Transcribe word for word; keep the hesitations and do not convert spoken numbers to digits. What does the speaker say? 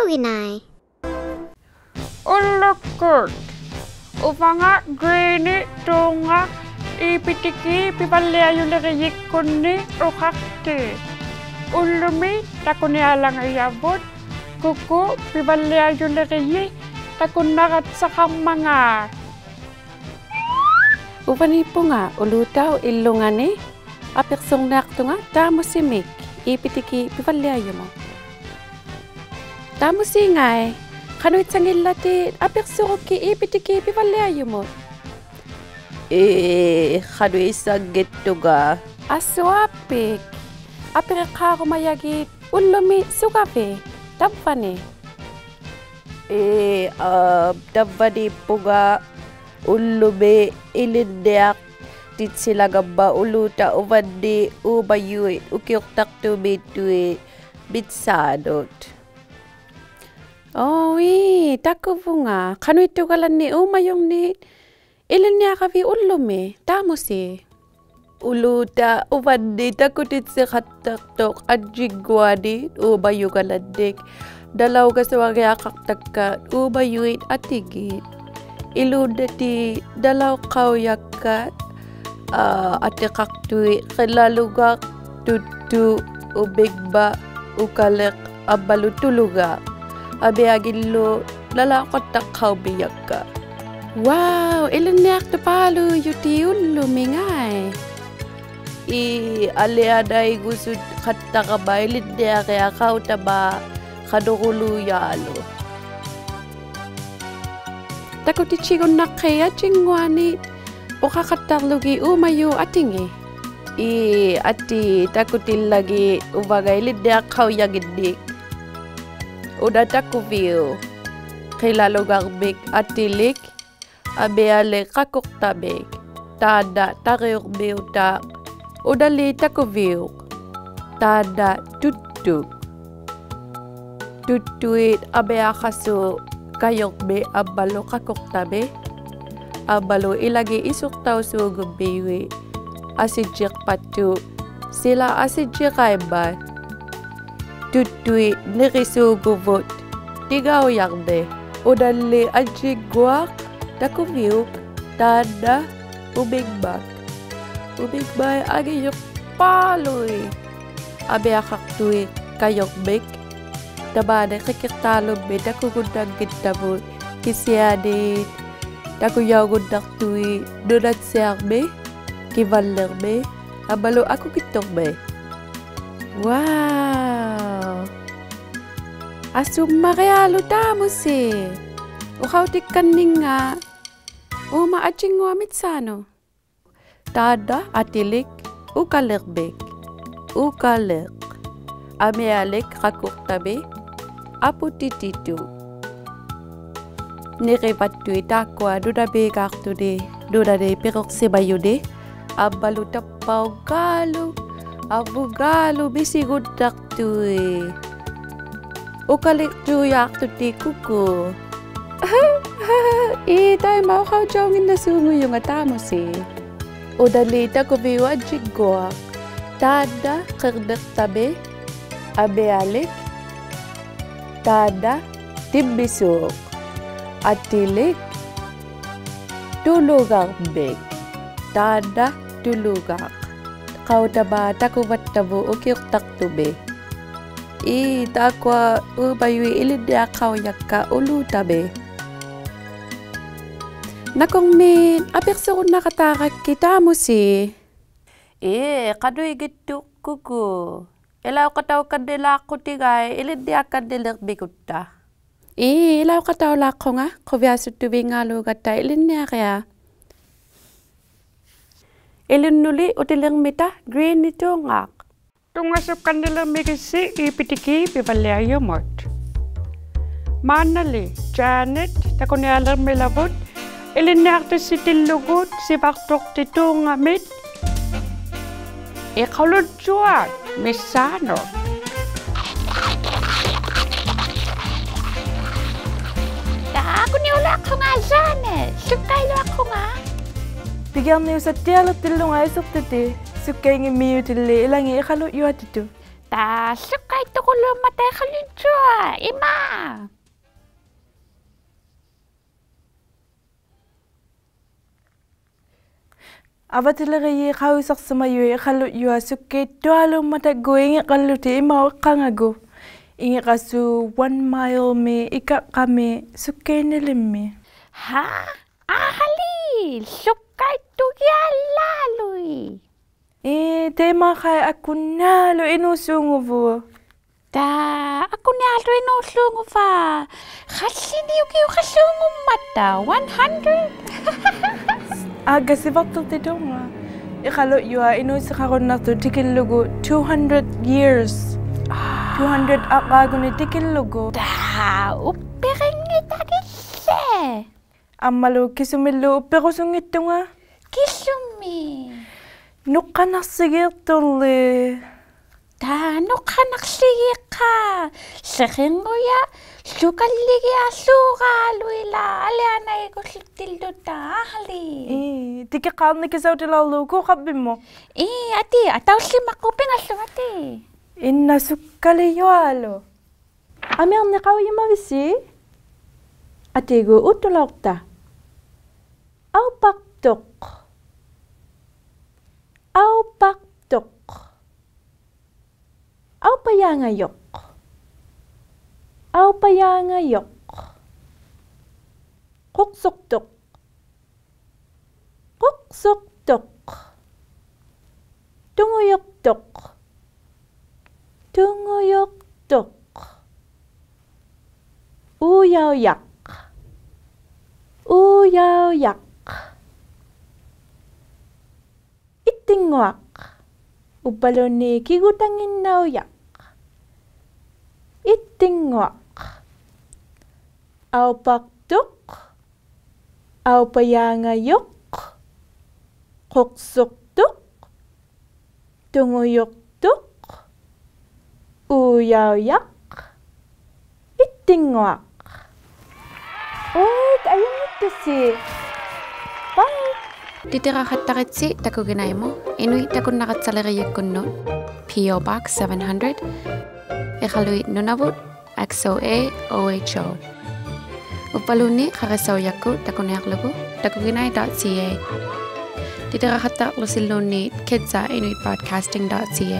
ᐱᓇᐃ. ᐅᓪᓗᒃᑯᑦ. ᐅᕙᖓ ᒍᕇᓂ ᑑᕐᖓ ᐃᐱᑎᑭ ᐱᕙᓪᓕᐊᔪᓕᕆᔨᒃᑯᓐᓂ ᐅᖃᖅᑎ. ᐅᓪᓗᒥ ᑕᑯᓂᐊᓚᖓᔭᕗᑦ, ᑯᑯ ᐱᕙᓪᓕᐊᔪᓕᕆᔨ ᑕᑯᓐᓇᒐᑦᓴᖃᕐᒪᖔᑦ. ᐅᕙᓃᑉᐳᖓ ᐅᓗᑕᐅᑉ ᐃᓪᓗᖓᓂ, ᐊᐱᖅᓱᕐᓂᐊᖅᑐᖓ ᑖᒧᓯᒥᒃ ᐃᐱᑎᑭ ᐱᕙᓪᓕᐊᔪᒧᑦ. ᑖᒧᓯᖓᐃ, ᖃᓄᐃᑦᓴᙱᓪᓚᑎᑦ ᐊᐱᖅᓱᕈᒃᑭᑦ ᐃᐱᑎᑭ ᐱᕙᓪᓕᐊᔪᒧᑦ? ᐄ, ᖃᓄᐃᑦᓴᙱᑦᑐᖓ. ᐊᓱᐊᐱᒃ. ᐊᐱᕆᖅᑳᕈᒪᔭᒋᑦ ᐅᓪᓗᒥ ᓱᒐᕕᑦ, ᑕᕝᕙᓂ? ᐄ, ᐋ, ᑕᕝᕙᓃᑉᐳᖓ ᐅᓪᓗᒥ ᐃᓕᓐᓂᐊᖅᑎᑦᓯᓚᖓᒻᒪᑦ ᐅᓗᑕ ᐅᕙᓐᓂᒃ ᐆᒪᔪᐃᑦ ᐅᑭᐅᖅᑕᖅᑐᒦᑦᑐᐃᑦ ᒥᑦᓵᓄᑦ. ᐆ, ᐄ, ᑕᑯᕗᖓ. ᖃᓄᐃᑦᑐᒐᓚᓐᓂᒃ ᐆᒪᔪᕐᓂᒃ ᐃᓕᓐᓂᐊᕋᕕᑦ ᐅᓪᓗᒥ, ᑖᒧᓯ? ᐅᓗᑕ ᐅᕙᓐᓂᒃ ᑕᑯᑎᑦᓯᖃᑦᑕᖅᑐᖅ ᐊᔾᔨᙳᐊᓂᒃ ᐆᒪᔪᒐᓚᓐᓂᒃ, ᓇᓚᐅᒐᓱᐊᕆᐊᖃᖅᑕᒃᑲ ᐆᒪᔪᐃᑦ ᐊᑎᖏᑦ. ᐃᓘᓐᓇᑎᒃ ᓇᓚᐅᖅᑲᐅᔭᒃᑲ, ᐋ, ᐊᑎᖃᖅᑐᐃᑦ ᕿᓚᓗᒐᖅ, ᑐᒃᑐ, ᐅᒥᖕᒪᖅ, ᐅᑲᓕᖅ, ᐊᒻᒪᓗ ᑐᓗᒐᖅ. ᐊᒥᐊᖏᓪᓗ ᓇᓚᐅᖃᑦᑕᖅᑲᐅᒻᒥᔭᒃᑲ. Wow, ᐃᓕᓐᓂᐊᖅᑐᐹᓘᔪᑎᑦ ᐅᓪᓗᒥᖓᐃ. ᐄ, ᐊᓕᐊᓇᐃᒍᓱᖃᑦᑕᕋᒪ ᐃᓕᓐᓂᐊᕆᐊᖅ ᖃᐅᑕᒫᑦ ᖃᓄᕈᓘᔮᓗᒃ. ᑕᑯᑎᑦᓯᒍᓐᓇᖅᑮᑦ ᐊᔾᔨᙳᐊᓂᒃ ᐅᖃᖃᑦᑕᕐᓗᒋᑦ ᐆᒪᔪᐃᑦ ᐊᑎᖏᑦ? ᐄ, ᐊᑏ, ᑕᑯᑎᓪᓚᒋᑦ ᐅᕙᖓ ᐃᓕᓐᓂᐊᖅᑲᐅᔭᖏᓐᓂᒃ. ᐅᓇ ᑕᑯᕕᐅᒃ? ᕿᓚᓗᒐᕐᒥᒃ ᐊᑎᓕᒃ, ᐊᒥᐊᓕᒃ ᖃᑯᖅᑕᒥᒃ, ᑖᓐᓇ ᑕᕆᐅᕐᒥᐅᑕᖅ. ᐅᓇᓕ ᑕᑯᕕᐅᒃ? ᑖᓐᓇ ᑐᒃᑐᒃ. ᑐᒃᑐᐃᑦ ᐊᒥᐊᖃᓲᑦ ᑲᔪᕐᒥᒃ ᐊᒻᒪᓗ ᖃᑯᖅᑕᒥᒃ, ᐊᒻᒪᓗ ᐃᓚᖏᑦ ᐃᓱᖅᑕᐅᓲᖑᒻᒥᔪᐃᑦ ᐊᓯᔾᔨᖅᐸᑦᑐᑦ, ᓯᓚ ᐊᓯᔾᔨᕋᐃᒻᒪᑦ. ᑐᒃᑐᐃᑦ ᓂᕆᓲᖑᕗᑦ ᑎᖓᐅᔭᕐᓂᒃ. ᐅᓇᓕ ᐊᔾᔨᙳᐊᖅ ᑕᑯᕕᐅᒃ? ᑖᓐᓇ ᐅᒥᖕᒪᖅ. ᐅᒥᖕᒪᐃᑦ ᐊᖏᔪᖅᐹᓗᐃᑦ. ᐊᒥᐊᖃᖅᑐᐃᑦ ᑲᔪᕐᒥᒃ. ᑕᒫᓂ ᕿᑭᖅᑖᓗᒻᒥᒃ ᑕᑯᒍᓐᓇᙱᑦᑕᕗᑦ, ᑭᓯᐊᓂ ᑕᑯᔭᐅᒍᓐᓇᖅᑐᐃᑦ ᓄᓇᑦᓯᐊᕐᒥ, ᑭᕙᓪᓕᕐᒥ, ᐊᒻᒪᓗ ᐊᑯᑭᑦᑐᕐᒥ. Wow. ᐊᓱᒻᒪᕆᐊᓗᒃ ᑖᒧᓯ. ᐅᖃᐅᑎᒃᑲᓐᓂᙵ ᐆᒪ ᐊᔾᔨᙳᐊᑦ ᒥᑦᓵᓄᑦ. ᑖᓐᓇ ᐊᑎᓕᒃ ᐅᑲᓕᕐᒥᒃ, ᐅᑲᓕᖅ. ᐊᒥᐊᓕᒃ ᖃᑯᖅᑕᒥᒃ, ᐊᐳᑎᑎᑐᖅ. ᓂᕆᕙᑦᑐᐃᑦ ᑖᒃᑯᐊ ᓄᓇᒥᖔᖅᑐᓂ, ᓄᓇᓂ ᐱᕈᖅᓯᒪᔪᓂ, ᐊᒻᒪᓗ ᑕᑉᐸᐅᖓᓗ, ᐊᕗᖓᓗ ᒥᓯᒍᓐᓇᖅᑐᐃᑦ. ᐅᑲᓕᖅᑑᔮᖅᑐᑎᑦ ᑯᑯ. ᐄ, ᑕᐃᒪ ᐅᖃᐅᔾᔭᐅᖏᓐᓇᓲᖑᔪᖓ ᑖᒧᓯ. ᐅᓇᓕ ᑕᑯᕕᐅᒃ ᐊᔾᔨᙳᐊᖅ? ᑖᓐᓇ ᕿᕐᓂᖅᑕᒥᒃ, ᐊᒥᐊᓕᒃ. ᑖᓐᓇ ᑎᒻᒥᓲᖅ. ᐊᑎᓕᒃ ᑐᓗᒐᕐᒥᒃ. ᑖᓐᓇ ᑐᓗᒐᖅ. ᖃᐅᑕᒫᑦ ᑕᑯᕙᑦᑕᕗᑦ ᐅᑭᐅᖅᑕᖅᑐᒥ. ᐄ, ᑖᒃᑯᐊ ᐆᒪᔪᐃᑦ ᐃᓕᓐᓂᐊᖅᑲᐅᔭᒃᑲ ᐅᓘᑕᒥ. ᓇᑯᕐᒦᒃ ᐊᐱᖅᓱᕈᓐᓇᖃᑦᑕᕋᒃᑭᑦ ᑖᒧᓯ. ᐄ, ᖃᓄᐃᙱᑦᑐᖅ ᑯᑯ. ᐃᓚᐅᖃᑕᐅᒃᑲᓐᓂᓛᖅᑯᑎᑦ ᐃᓕᓐᓂᐊᒃᑲᓐᓂᓕᕐᒥᒍᑦᑕ? ᐄ, ᐃᓚᐅᖃᑕᐅᓛᖅᑯᖓ, ᖁᕕᐊᓱᑦᑐᕕᖔᓘᒐᑦᑕ ᐃᓕᓐᓂᐊᕆᐊᖅ. ᐃᓕᓐᓄᓕ ᐅᑎᓕᕐᒥᑕ ᒍᕇᓂ ᑑᕐᖓᖅ. ᑐᙵᓱᒃᑲᓐᓂᓕᕐᒥᒋᑦᓯ ᐃᐱᑎᑭ ᐱᕙᓪᓕᐊᔪᒧᑦ. ᒫᓐᓇᓕ Janet ᑕᑯᓂᐊᓕᕐᒥᓚᕗᑦ ᐃᓕᓐᓂᐊᖅᑎᑦᓯᑎᓪᓗᒍ ᓯᕙᖅᑐᖅᑎᑦ ᑑᕐᖓᒥᑦ ᐃᖃᓗᔾᔪᐊᑦ ᒥᑦᓵᓄᑦ. ᑕᑯᓂᐅᓛᖅᑯᖓ Janet, ᓱᒃᑲᐃᓗᐊᖅᑯᖓ. ᐱᒋᐊᕐᓂᐅᓴᑦᑎᐊᓕᖅᑎᓪᓗᖓ ᐃᓱᖅᑎᑎ, ᓱᒃᑲᐃᙱᒻᒥᔪᑎᓪᓕ ᐃᓚᖏᑦ ᐃᖃᓗᔾᔪᐊᑎᑐᑦ. ᑕ ᓱᒃᑲᐃᑦᑐᑯᓘᒻᒪᑕ ᐃᖃᓗᔾᔪᐊᖅ ᐃᒫᒃ. ᐊᕙᑎᓕᕆᔩᑦ ᖃᐅᔨᓴᖅᓯᒪᔪᐃᑦ ᐃᖃᓗᔾᔪᐊᖅ ᓱᒃᑲᐃᑦᑐᐊᓘᒻᒪᑕᒎᖅ ᐃᖏᕐᕋᓪᓗᑎᒃ ᐃᒪᐅᑉ ᐃᖅᑲᖓᒍᑦ. ᐃᖏᕐᕋᓲᑦ one mile-ᒥ ᐃᑲᕐᕋᒥ ᓱᒃᑲᐃᓐᓂᓕᖕᒥ. ᕼᐋ? ᐊᖃᓕ, ᓱᒃᑲᐃᑦᑐᒋᐊᓪᓛᓗᐃᑦ. ᐄ, ᑕᐃᒪᖃᐃ ᐊᑯᓂᐊᓗᒃ ᐃᓅᓲᖑᕗᖅ. ᑕ, ᐊᑯᓂᐊᓗᒃ ᐃᓅᓲᖑᕙᑦ? ᖃᓪᓕᓂᐅᑭᐅᖃᓲᖑᒻᒪᑕ, one hundred? ᐋᒡᒐ ᓯᕙᖅᑕᖅᑎᑐᖓ. ᐃᖃᓗᔾᔪᐊᖅ ᐃᓅᓯᖃᕈᓐᓇᖅᑐᖅ ᑎᑭᓪᓗᒍ two hundred years. Two hundred ᐊᕐᕌᒍᓂ ᑎᑭᓪᓗᒍ. ᑕ, ᐅᑉᐱᕆᙱᑕᒋᓪᓕ. ᐊᒻᒪᓗ ᑭᓱᒥᓪᓗ ᐅᑉᐱᕈᓱᙱᑦᑐᖓ. ᑭᓱᒥᒃ? ᓄᖅᑲᓇᖅᓯᒌᖅᑐᕐᓕ. ᑕ, ᓄᖅᑲᓇᖅᓯᒌᖅᑲ? ᓯᕿᙳᔭᖅ, ᓱᑲᓪᓕᒋᐊᖅ ᓲᕌᓗᐃᓛᒃ ᐊᓕᐊᓇᐃᒍᓱᑦᑎᓪᓗᑕ ᐊᖃᓕ. ᐄ, ᑎᑭᖅᑳᕐᓂᑭᓴᐅᑎᓛᓪᓗᒃ ᑯᑲᕐᕕᒧᑦ. ᐄ, ᐊᑏ, ᐊᑕᐅᓯᒪᒃᑯ ᐱᖓᓱᒪᑎ. ᐃᓐᓇ ᓱᒃᑲᓕᔪᐊᓗᒃ. ᐊᒥᐊᕐᓂᖅ ᖃᐅᔨᒪᕕᓯ? ᐊᑏᒎᖅ ᐅᒃᑐᓚᐅᖅᑕ. ᐊᐅᐸᖅᑐᖅ. ᐊᐅᐸᖅᑐᖅ. ᐊᐅᐸᔮᖓᔪᖅ. ᐊᐅᐸᔮᖓᔪᖅ. ᖁᖅᓱᖅᑐᖅ. ᖁᖅᓱᖅᑐᖅ. ᑐᖑᔪᖅᑐᖅ. ᑐᖑᔪᖅᑐᖅ. ᐆᔭᐅᔭᖅ. ᐆᔭᐅᔭᖅ. ᐃᑎᙳᐊᖅ. ᐅᕝᕙᓘᓐᓃᑦ ᑭᒍᑕᖏᕐᓇᐅᔭᖅ. ᐃᑎᙳᐊᖅ. ᐊᐅᐸᖅᑐᖅ. ᐊᐅᐸᔮᖓᔪᖅ. ᖁᖅᓱᖅᑐᖅ. ᑐᖑᔪᖅᑐᖅ. ᐆᔭᐅᔭᖅ. ᐃᑎᙳᐊᖅ. ᐆᐃ, ᐊᔪᙱᑦᑐᓯ. Bye. ᑎᑎᕋᖃᑦᑕᕆᑦᓯ ᑕᑯᒋᓇᐃᒧᑦ, ᐃᓄᐃᑦ ᑕᑯᓐᓇᒐᑦᓴᓕᕆᔨᒃᑯᓐᓄᑦ, P O Box seven hundred, ᐃᖃᓗᐃᑦ ᓄᓇᕗᑦ, X O A O H O. ᐅᕝᕙᓘᓐᓃᑦ ᖃᕆᓴᐅᔭᒃᑯᑦ ᑕᑯᓂᐊᕐᓗᒍ takuginai dot C A. ᑎᑎᕋᖃᑦᑕᕐᓗᓯᓘᓐᓃᑦ kids at inuit broadcasting dot C A.